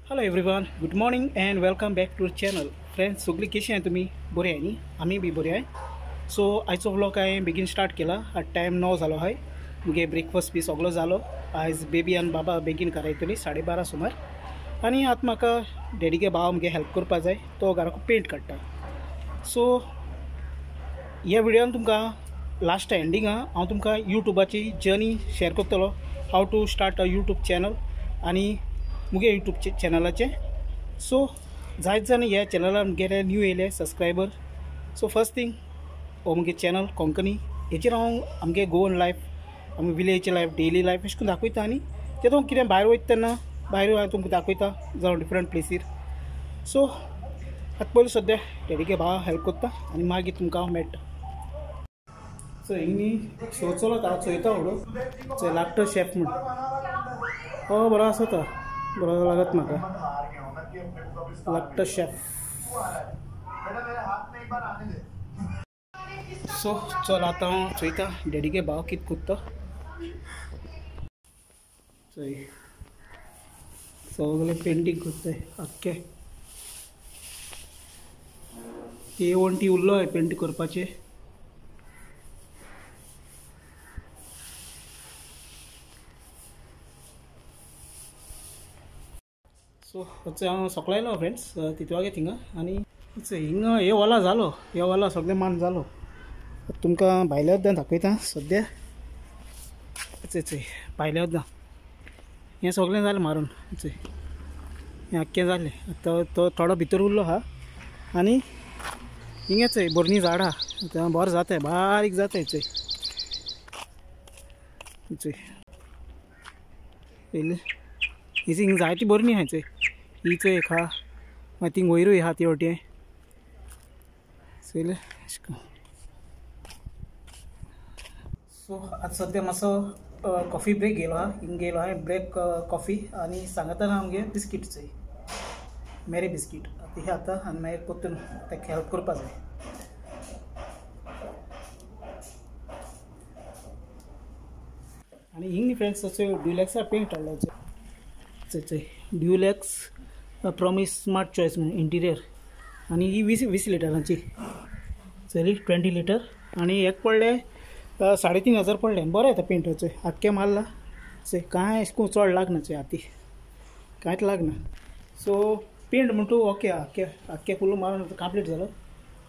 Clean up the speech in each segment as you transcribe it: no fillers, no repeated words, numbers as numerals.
Hello everyone, good morning and welcome back to channel. Friends, सगळी कशी आहे तुम्ही? बरे आहे न्ही? आमी बी बरे आहे. सो आयचो व्लॉग हांवें बेगीन स्टार्ट केला. आतां टायम 9 जालो आहाय. मुगे ब्रेकफास्ट बी सगळो जालो. आयज बेबी आनी बाबा बेगीन करायतली 12:30 सुमार. आनी आतां म्हाका डॅडीगे भाव मुगे हेल्प करपा जाय, तो घराक पेंट काडटा. सो ह्या व्हिडियोन तुमकां लास्ट एंडिंगा हांव तुमकां यूट्यूबाची जर्नी शेयर करतलो, how to start a YouTube channel आनी मुगे यूट्यूब चॅनलाचे. सो जायत जाण ह्या चॅनलार मुगेले न्यू येयले सबस्क्रायबर. सो फर्स्ट थिंग हो मुगे चॅनल कोंकणी, हेचेर हांव आमगे गोवन लायफ, आमगे विलेज लायफ, डेली लायफ अशें करून दाखयता. आनी तेतून कितें भायर वयता तेन्ना भायर हांव तुमकां दाखयता, जावं डिफरंट प्लेसीर. सो आतां पयलीं सद्या डॅडीगे भाव हेल्प करता आनी मागीर तुमकां हांव मेळटा. सो हिंग शो चलत हांव चोयता व्हडो चोय लागतो शेफ म्हूण. हो बरो आसा तो, बरो लागत म्हाका लागतो शेफ. सो चल आतां हांव चोयता डॅडीगे भाव कितें करता. चोय सगळे पेंटींग करताय आख्खे. ते वण्टी उरलो आहे पेंट करपाचे. सो हांव सगळो आयलो फ्रेंड्स तितवागे थिंगा. आनी हिंगा हे वोला जालो, हे वोला सगळें मान जालो. तुमकां भायल्या वद्दां दाखयता सद्या. चय भायल्या वद्दां हें सगळें जालें मारून. चय हें आख्खें जालें. आतां तो थोडो भितर उरलो आहा. आनी हिंगा चय बरीं झाडां आतां बरें जाताय, बारीक जाताय. चय चय पयलीं हिंग जायती बरी आहा. चय ही चोय एक आहा, मागीर थिंग वयरूय आहा ती वटेन. चोयलें. सो आतां सद्या मातसो कॉफी ब्रेक घेयलो आहा. हिंग गेलो आहा ब्रेक कॉफी आनी सांगतना आमगे बिस्कीट चोय, मेरी बिस्कीट आतां हे आतां. आनी मागीर परतून ताका हेल्प करपा जाय. आनी हिंग न्ही फ्रेंड्स चोय ड्युलॅक्सा पेंट हाडलो. चोय चोय ड्युलॅक्स प्रॉमीस स्मार्ट चॉयस म्हणून इंटिरियर. आनी ही 20 लिटरांची चली, 20 लिटर. आनी एक पडले 3500 पडले. बरें येता पेंट. चोय आख्खें मारला. चोय कांय अशें करून चड लागना. चोय आती कांयच लागना. सो पेंट म्हणटू ओके, आख्खे आख्खे फुल मारून कंप्लीट जालो.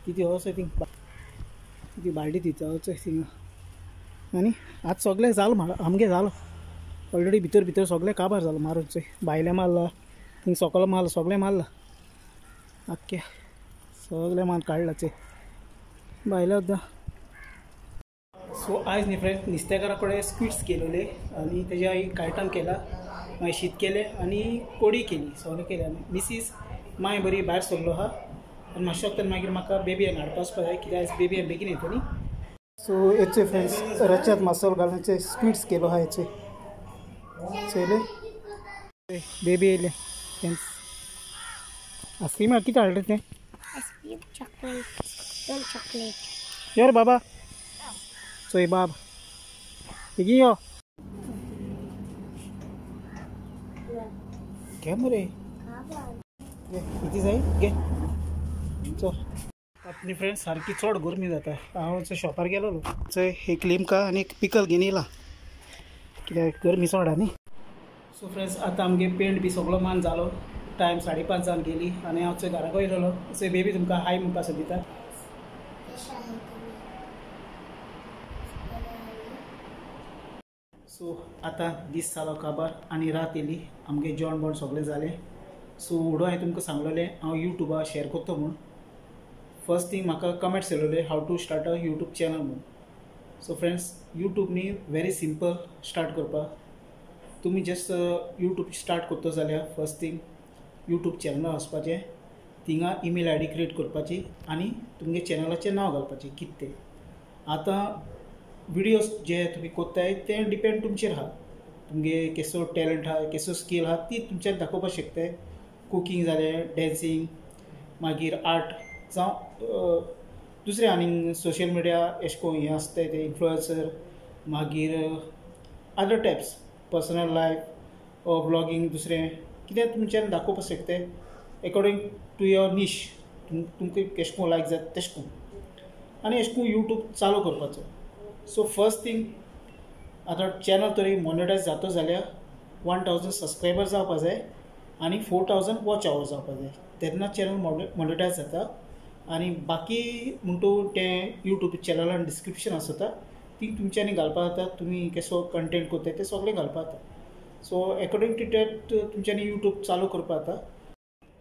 तिती हो थिंग ती बालटी दिता चोय थिंगा. आनी आतां सगळें जालो आमगे जालो ऑलरेडी. भितर भितर सगळें काबार जालो मारून. चोय भायलें मारला, थिंग सकलो मारला, सगळें मारला, आख्खें सगळें माल काडला. चोय भायलें सुद्दां. सो आयज न्ही फ्रेंड्स नुस्तेकारा कडेन स्क्विड्स केलेले आनी तेजे हांवें कायटन केला, मागीर शीत केलें आनी कोडी केली, सगळें केलें. आनी मिसीस माय बरी भायर सरलो आहा. आनी मातशें वखदान मागीर म्हाका बेबी हाडपा वचपा जाय, कित्याक आयज बेबी बेगीन येता न्ही. सो हेचे फ्रेंड्स रच्यात मसालो घालून स्क्विड्स केलो आहा. हेचे चोयले बेबी येयले फ्रेंड्स. आयस्क्रीम कितें हाडलें तें? Ice cream chocolate, chocolate. यो रे बाबा, चोय बाब बेगीन यो. घे मरे कितें जाय घे. चल आतां फ्रेंड्स सारकी चड गरमी जाता. हांव शॉपार गेलोलो. चोय एक लिमका आनी एक पिकल घेवन येयला, कित्याक गरमी चड आहा न्ही. सो फ्रेंड्स आतां आमगे पेंट बी सगळो मान जालो. टायम 5:30 जावन गेली आनी हांव चोय घराक येयलेलो. चोय बेबी तुमकां हाय म्हणपा सोदिता. सो आतां दीस जालो काबार आनी रात येयली. आमगे जेवण बोण सगळें जालें. सो व्हडो हांवें तुमकां सांगलेलें हांव यूट्यूबार शेयर करता म्हूण. फर्स्ट थिंग म्हाका कमेंट्स येयलेले how to start a YouTube channel म्हूण. सो फ्रेंड्स यूट्यूब न्ही व्हेरी सिंपल स्टार्ट करपाक. तुमी जस्ट यूट्यूब स्टार्ट करता जाल्यार फर्स्ट थिंग यूट्यूब चॅनलार वचपाचें, थिंगा ईमेल I D create करपाची आनी तुमगे चॅनलाचें नांव घालपाचें कितें तें. आतां विडियोज जे तुमी करताय ते डिपेंड तुमचेर आहा. तुमगे केसो टॅलंट आहा, केसो स्कील आहा ती तुमच्यान दाखोवपाक शकताय. कुकींग जालें, डॅन्सींग, मागीर आर्ट जावं दुसरें आनी सोशल मिडिया अशें करून हें आसताय ते इन्फ्लुएन्सर, मागीर other types personal life vlogging, दुसरें कितें तुमच्यान दाखोवपाक शकता एकॉर्डिंग टू your नीश, तुमकां केशें कोन्न लायक जाता तेशें कोन्न आनी एशें कोन्न यूट्यूब चालू करपाचो. सो फर्स्ट थींग आतां चॅनल तरी मॉनिटायज जातो जाल्यार 1000 सबस्क्रायबर जावपा जाय आनी 4000 वॉच our जावपा जाय, तेन्ना चॅनल मॉनिटायज जाता. आनी बाकी म्हणटू तें यूट्यूब चॅनलान डिस्क्रिप्शन आसता ती तुमच्यांनी घालपा जाता, तुमी कसो कंटेंट करता तें सगळें घालपा जाता. सो एकॉर्डिंग टू that तुमच्यांनी यूट्यूब चालू करपा जाता.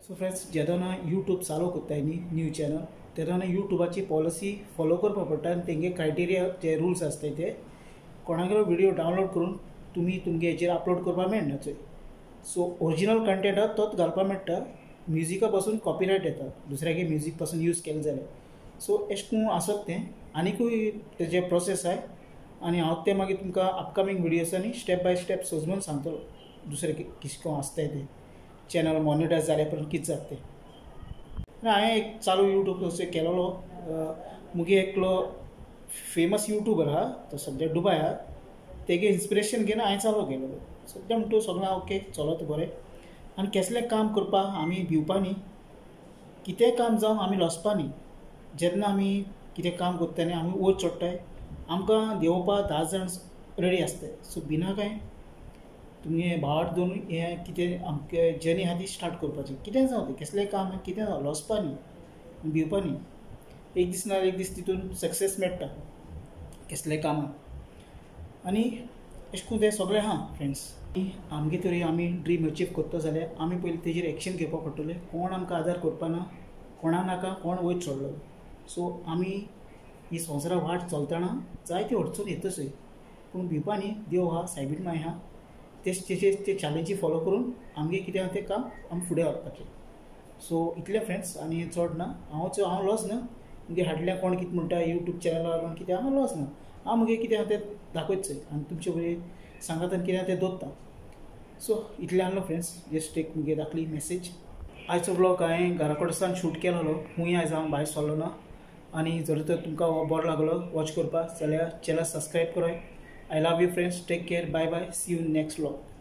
सो फ्रेंड्स जेदोना यूट्यूब चालू करताय न्ही न्यू चॅनल तेदोना यूट्यूबाची पॉलिसी फॉलो करपा पडटा आनी तेंगे क्रायटेरिया जे रुल्स आसताय ते कोणागेलो व्हिडियो डावनलोड करून तुमी तुमगे हेचेर अपलोड करपाक मेळना चोय. सो ओरिजिनल कंटेंट आहा तोच घालपाक मेळटा, म्युजिका पासून कॉपीरायट येता दुसऱ्यागे म्युजीक पासून यूज केलें जाल्यार. सो एशें कोन्न आसत तें आनिकूय तेजे प्रोसेस आहाय आनी हांव तें मागीर तुमकां अपकमींग व्हिडियोजांनी स्टेप बाय स्टेप सजमून सांगतलो दुसरें कितें कोन्न आसताय तें चॅनल मॉनिटायज जाल्या पर्यंत कितें जाता तें. आनी हांवें एक चालू यूट्यूब अशें केलोलो, मुगे एकलो फेमस यूट्यूबर आहा तो सद्या दुबाय आहा, तेगे इन्स्पिरेशन घेवन हांवें चालू केलेलो. सद्या म्हणटू सगळें ओके चलत बरें आनी केसलें काम करपाक आमी भिवपा न्ही, कितेंय काम जावं आमी लॉसपा न्ही. जेन्ना आमी कितें काम करता न्ही आमी वयर चडटाय आमकां देंवोवपाक 10 जाण रेडी आसताय. सो भिना काय तुमगे भावार्थ दवरून हें कितें आमगे जर्नी आहा ती स्टार्ट करपाची, कितें जावं तें केसलें काम कितें जावं लॉसपा न्ही भिवपा न्ही, एक दीस ना एक दीस तितून सक्सेस मेळटा केसलें कामां. आनी अशें करून तें सगळें आहा फ्रेंड्स. आमगे तरी आमी ड्रीम अचीव करता जाल्यार आमी पयलीं तेजेर एक्शन घेवपाक पडटलें, कोण आमकां आदार करपा ना, कोणा नाका कोण वयर चडलो. सो आमी ही संवसारा वाट चलतना जायती अडचण येतच, पूण भिवपा न्ही, देव आहा सायबीण माय आहा, तेजेर ते चॅलेंजी फॉलो करून आमगे कितें आहा तें काम आमी फुडें व्हरपाचें. सो इतलें फ्रेंड्स आनी चड ना, हांव लॉस ना मुगे हाडल्या कोण कितें म्हणटा यूट्यूब चॅनलार कोण कितें हांव लॉस ना, हांव मुगे कितें आहा तें दाखयत चोय आनी तुमचे बरें सांगातान कितें आहा तें दवरता. सो इतलें आहलो फ्रेंड्स, जस्ट एक मुगे दाखली मॅसेज. आयचो व्लॉग हांवें घरा कडल्यान शूट केलोलो, खूंय आयज हांव भायर सरलो ना. आनी जर तर तुमकां हो बरो लागलो वॉच करपाक जाल्यार चॅनल सबस्क्रायब कराय. I love you friends, take care, bye bye, see you next vlog.